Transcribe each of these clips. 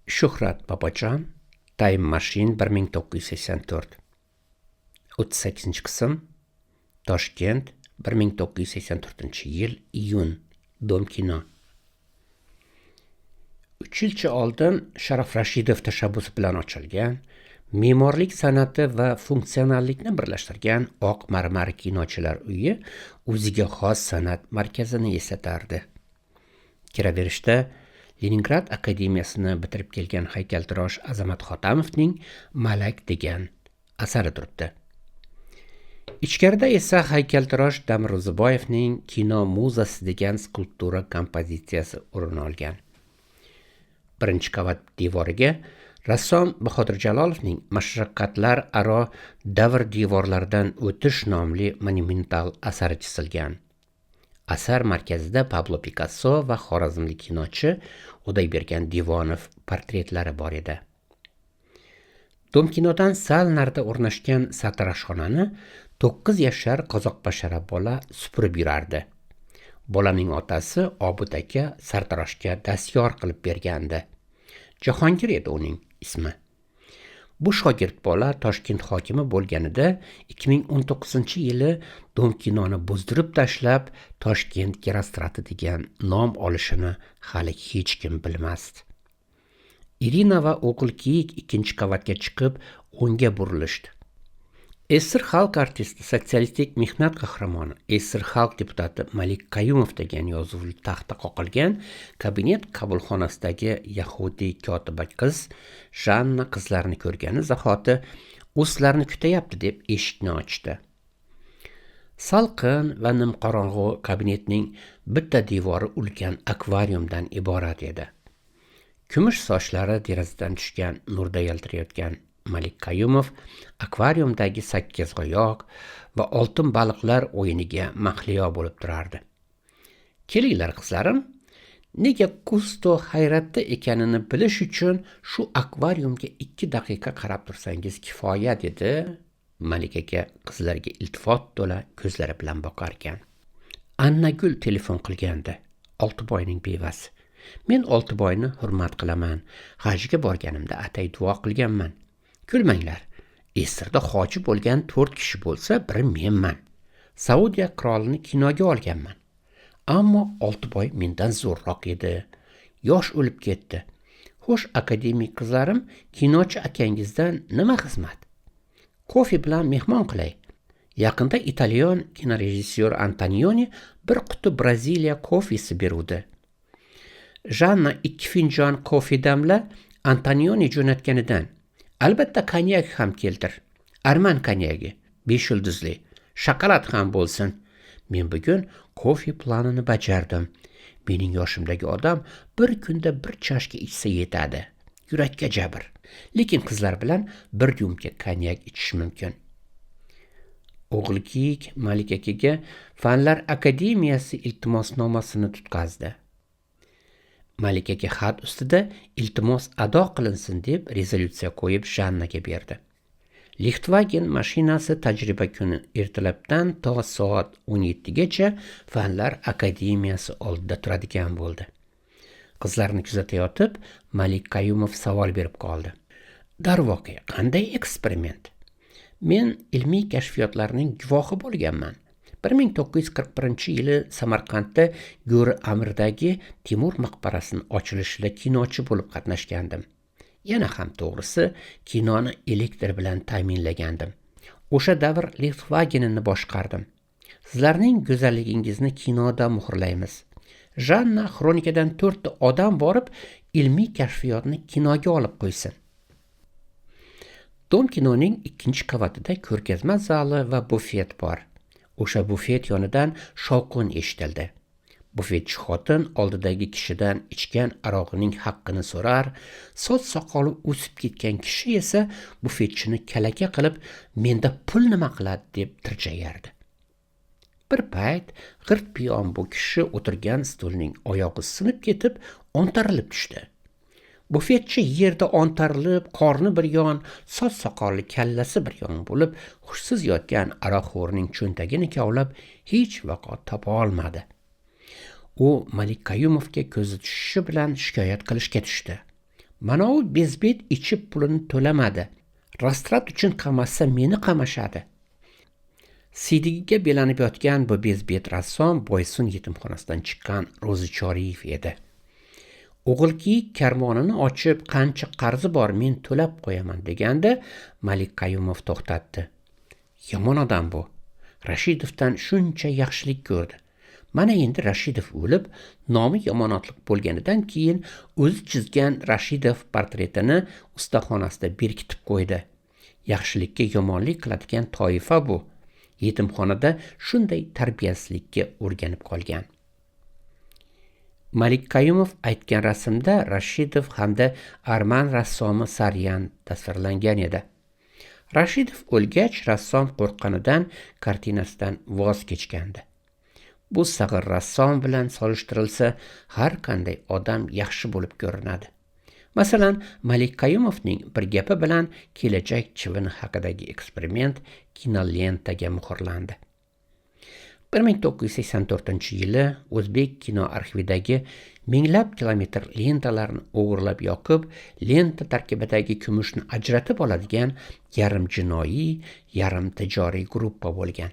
Shuhrat Bobojon, Time Machine 1984. 38-qism. Toshkent, 1984-yil, iyun. Dom kino. 3 yilcha oldin Sharof Rashidov tashabbusi bilan ochilgan, me'morlik san'ati va funksionallikni birlashtirgan oq marmar kinochilar uyi o'ziga xos san'at markazini eslatardi. Kiraverishda Leningrad akademiyasini bitirib kelgan haykaltarosh Azamat Xotamovning Malak degan asari turibdi. Ichkarida esa haykaltarosh Damir Ro'ziboyevning Kino muzasi degan skulptura kompozitsiyasi o'rin olgan. Birinchi qavat devoriga rassom Bahodir Jalolovning Mashaqqatlar aro davr devorlaridan o'tish nomli monumental asari chizilgan. Asar markazida Pablo Pikasso va xorazmlik kinochi Xudoybergan Devonov portretlari bor edi. Domkinodan sal narida o'rnashgan sartaroshxonani 9 yashar qozoqbashara bola supurib yurardi. Bolaning otasi Obid aka sartaroshga dastyor qilib bergandi. Jahongir edi uning ismi. Bu shogird bola Toshkent hokimi bo'lganida 2019-yili Domkinoni buzdirib tashlab, Toshkent Gerostrati degan nom olishini hali hech kim bilmasdi. Irina va o'g'il kiyik ikkinchi qavatga chiqib, o'ngga burilishdi. SSR xalq artisti, sotsialistik mehnat qahramoni, SSR xalq deputati Malik Qayumov degan yozuvli taxta qoqilgan kabinet qabulxonasidagi yahudiy kotiba qiz Janna qizlarni ko'rgani zahoti u sizlarni kutayapti deb eshikni ochdi. Salqin va nimqorong'u kabinetning bitta devori ulkan akvariumdan iborat edi. Kumush sochlari derazadan tushgan nurda yaltirayotgan Malik Qayumov akvariumdagi sakkizoyoq va oltin baliqlar o'yiniga mahliyo bo'lib turardi. Kelinglar qizlarim, nega Kusto hayratda ekanini bilish uchun shu akvariumga 2 daqiqa qarab tursangiz kifoya, dedi Malik aka qizlarga iltifot to'la ko'zlari bilan boqarkan. Annagul telefon qilgandi, Oltiboyning bevasi. Men Oltiboyni hurmat qilaman. Hajga borganimda atay duo qilganman. Kulmanglar. Esirda hoji bo'lgan 4 kishi bo'lsa, biri menman. Saudiya qirolini kinoga olganman. Ammo Oltiboy mendan zo'rroq edi. Yosh o'lib ketdi. Xo'sh, akademik qizlarim, kinochi akangizdan nima xizmat? Kofe bilan mehmon qilay. Yaqinda italyan kinorejissyor Antonioni bir quti Braziliya kofesi beruvdi. Janna 2 finjon kofe damla Antonioni jo'natganidan. Albatta konyak ham keltir. Arman konyagi, 5 yulduzli. Shokolad ham bo'lsin. Men bugun kofe planini bajardim. Mening yoshimdagi odam bir kunda bir chashka ichsa yetadi. Yurakka jabr. Lekin qizlar bilan bir ryumka konyak ichish mumkin. O'g'il kiyik Malik akaga Fanlar akademiyasi iltimosnomasini tutqazdi. Malik aka xat ustida iltimos ado qilinsin deb rezolyutsiya qo'yib Jannaga berdi. Lichtwagen mashinasi tajriba kuni ertalabdan to soat 17 gacha Fanlar akademiyasi oldida turadigan bo'ldi. Qizlarni kuzatayotib, Malik Qayumov savol berib qoldi. Darvoqe, qanday eksperiment? Men ilmiy kashfiyotlarning guvohi bo'lganman. 1941-yili Samarqandda Go'ri Amirdagi Timur maqbarasining ochilishida kinochi bo'lib qatnashgandim. Yana ham to'g'risi, kinoni elektr bilan ta'minlagandim. O'sha davr Lichtwagenini boshqardim. Sizlarning go'zalligingizni kinoda muhrlaymiz. Janna xronikadan 4 ta odam borib, ilmiy kashfiyotni kinoga olib qo'ysin. Dom kinoning 2-qavatida ko'rgazma zali va bufet bor. O'sha bufet yonidan shovqin eshitildi. Bufetchi xotin oldidagi kishidan ichgan arog'ining haqqini so'rar, soch soqoli o'sib ketgan kishi esa bufetchini kalaka qilib, menda pul nima qiladi deb tirjayardi. Bir payt g'irt piyon bu kishi o'tirgan stulning oyog'i sinib ketib, ontarilib tushdi. Bufetchi yerda ontarilib, qorni bir yon, soch soqolli kallasi bir yon bo'lib, hushsiz yotgan aroqxo'rning cho'ntagini kovlab, hech vaqo topa olmadi. U Malik Qayumovga ko'zi tushishi bilan shikoyat qilishga tushdi. Mana u bezbet ichib pulini to'lamadi. Rastrat uchun qamasa meni qamashadi. Siydigiga belanib yotgan bu bezbet rassom Boysun yetimxonasidan chiqqan Ro'zi Choriyev edi. O'g'il kiyik karmonini ochib, qancha qarzi bor, men to'lab qo'yaman deganda Malik Qayumov to'xtatdi. Yomon odam bu. Rashidovdan shuncha yaxshilik ko'rdi. Mana endi Rashidov o'lib, nomi yomonotliq bo'lganidan keyin o'zi chizgan Rashidov portretini ustaxonasida berkitib qo'ydi. Yaxshilikka yomonlik qiladigan toifa bu. Yetimxonada shunday tarbiyasizlikka o'rganib qolgan. Malik Qayumov aytgan rasmda Rashidov hamda arman rassomi Saryan tasvirlangan edi. Rashidov o'lgach, rassom qo'rqqanidan kartinasidan voz kechgandi. Bu sag'ir rassom bilan solishtirilsa, har qanday odam yaxshi bo'lib ko'rinadi. Masalan, Malik Qayumovning bir gapi bilan kelajak chivin haqidagi eksperiment kinolentaga muhrlandi. 1984-yili O'zbek kino arxividagi minglab kilometr lentalarni o'g'irlab yoqib, lenta tarkibidagi kumushni ajratib oladigan yarim jinoiy, yarim tijoriy gruppa bo'lgan.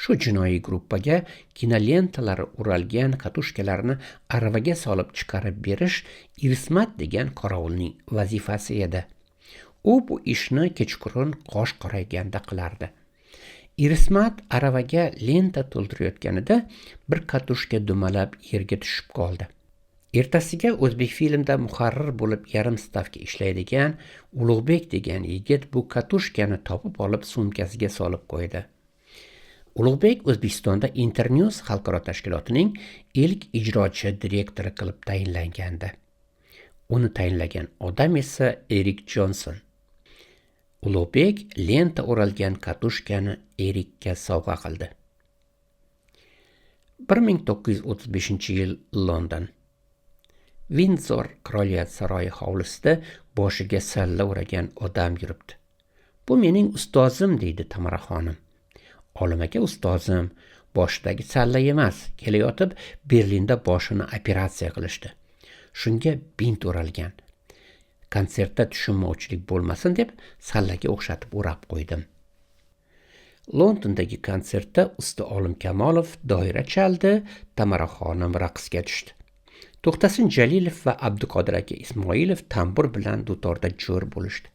Shu jinoiy gruppaga kinolentalar o'ralgan katushkalarni aravaga solib chiqarib berish Irismat degan qorovulning vazifasi edi. U bu ishni kechqurun qosh qorayganda qilardi. Irismat aravaga lenta to'ldirayotganida bir katushka dumalab yerga tushib qoldi. Ertasiga O'zbekfilmda muharrir bo'lib yarim stavka ishlaydigan Ulug'bek degan yigit bu katushkani topib olib sumkasiga solib qo'ydi. Ulug'bek O'zbekistonda Internews xalqaro tashkilotining ilk ijrochi direktori qilib tayinlangandi. Uni tayinlagan odam esa Erik Jonson. Ulug'bek lenta o'ralgan katushkani Erikka sovg'a qildi. 1935-yil London. Vindzor qiroliyat saroyi hovlisida boshiga salla o'ragan odam yuribdi. Bu mening ustozim, deydi Tamara xonim. Olim aka ustozim, boshidagi salla emas, kelayotib Berlinda boshini operatsiya qilishdi. Shunga bint o'ralgan. Konsertda tushunmovchilik bo'lmasin deb sallaga o'xshatib o'rab qo'ydim. Londondagi konsertda usta Olim Kamolov doira chaldi, Tamara xonim raqsga tushdi. To'xtasin Jalilov va Abduqodir aka Ismoilov tambur bilan dutorda jo'r bo'lishdi.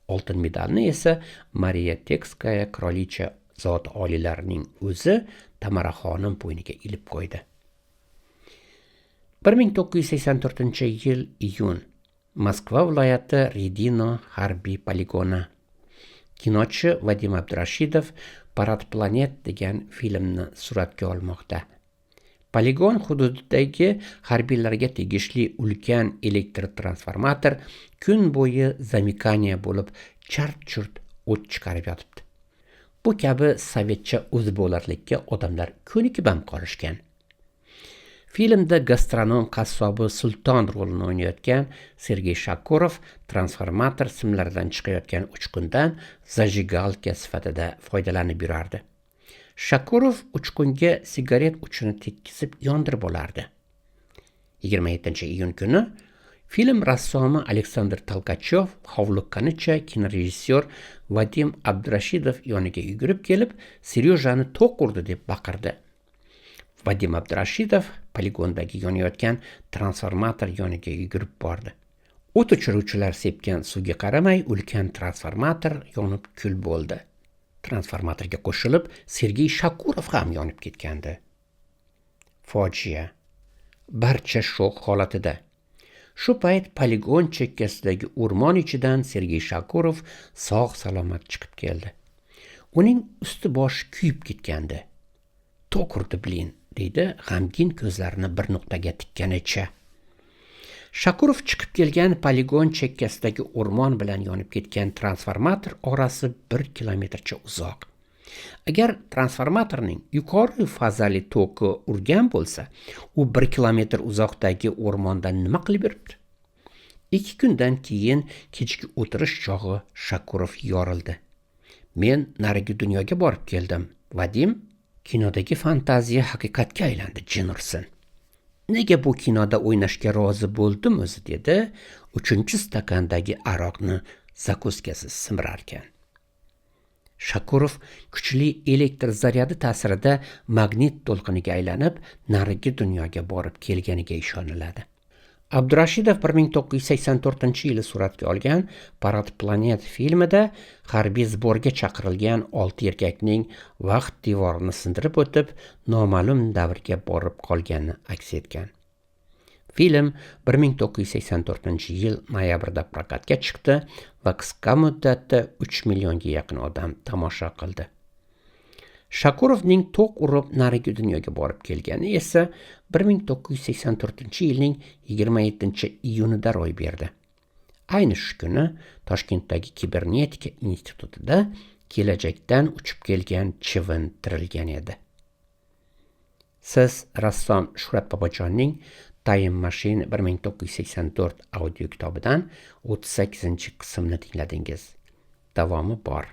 Oltin medalni esa Mariya Tekskaya qirolicha zot oliylarining o'zi Tamara xonim bo'yniga ilib qo'ydi. 1984-yil iyun. Moskva viloyati Redino harbiy poligoni. Kinochi Vadim Abdurashidov Parad planet degan filmni suratga olmoqda. Poligon hududidagi harbiylarga tegishli ulkan elektr transformator kun bo'yi zamikaniya bo'lib chart-churt o't chiqarib yotibdi. Bu kabi sovetcha o'zibo'larlikka odamlar ko'nikib ham qolishgan. Filmda gastronom qassobi Sulton rolini o'ynayotgan Sergey Shakurov transformator simlaridan chiqayotgan uchqundan zajigalka sifatida foydalanib yurardi. Shakurov uchqunga sigaret uchini tekkizib yondirib olardi. 27 iyun kuni film rassomi Aleksandr Tolkachyov hovliqqanicha kinorejissyor Vadim Abdurashidov yoniga yugurib kelib, "Seryojani tok urdi" deb baqirdi. Vadim Abdurashidov poligondagi yonayotgan transformator yoniga yugurib bordi. O't o'chiruvchilar sepgan suvga qaramay ulkan transformator yonib kul bo'ldi. Transformatorga qo'shilib Sergey Shakurov ham yonib ketgandi. Fojia. Barcha shok holatida. Shu payt poligon chekkasidagi o'rmon ichidan Sergey Shakurov sog' salomat chiqib keldi. Uning usti boshi kuyib ketgandi. "Tok urdi, блин", deydi g'amgin ko'zlarini bir nuqtaga tikkanicha. Shakurov chiqib kelgan poligon chekkasidagi o'rmon bilan yonib ketgan transformator orasi 1 kilometrcha uzoq. Agar transformatorning yuqori fazali toki urgan bo'lsa, u 1 kilometr uzoqdagi o'rmonda nima qilib yuribdi? 2 kundan keyin kechki o'tirish chog'i Shakurov yorildi. "Men narigi dunyoga borib keldim, Vadim. Kinodagi fantaziya haqiqatga aylandi, jin ursin." Nega bu kinoda o'ynashga rozi bo'ldim o'zi, dedi 3-stakandagi aroqni zakuskasiz simirarkan. Shakurov kuchli elektr zaryadi ta'sirida magnit to'lqiniga aylanib, narigi dunyoga borib kelganiga ishoniladi. Abdurashidov 1984-yili suratga olgan Parad planet filmida harbiy sborga chaqirilgan 6 erkakning vaqt devorini sindirib o'tib, noma'lum davrga borib qolganini aks etgan. Film 1984-yil noyabrda prokatga chiqdi va qisqa muddatda 3 millionga yaqin odam tomosha qildi. Shakurovning to'q urib narigi dunyoga borib kelgani esa 1984-yilning 27-iyunida ro'y berdi. Ayni shu kuni Toshkentdagi Kibernetika institutida kelajakdan uchib kelgan chivin tirilgan edi. Siz rassom Shuhrat Bobojonning Time Machine 1984 audio kitobidan 38-qismni tingladingiz. Davomi bor.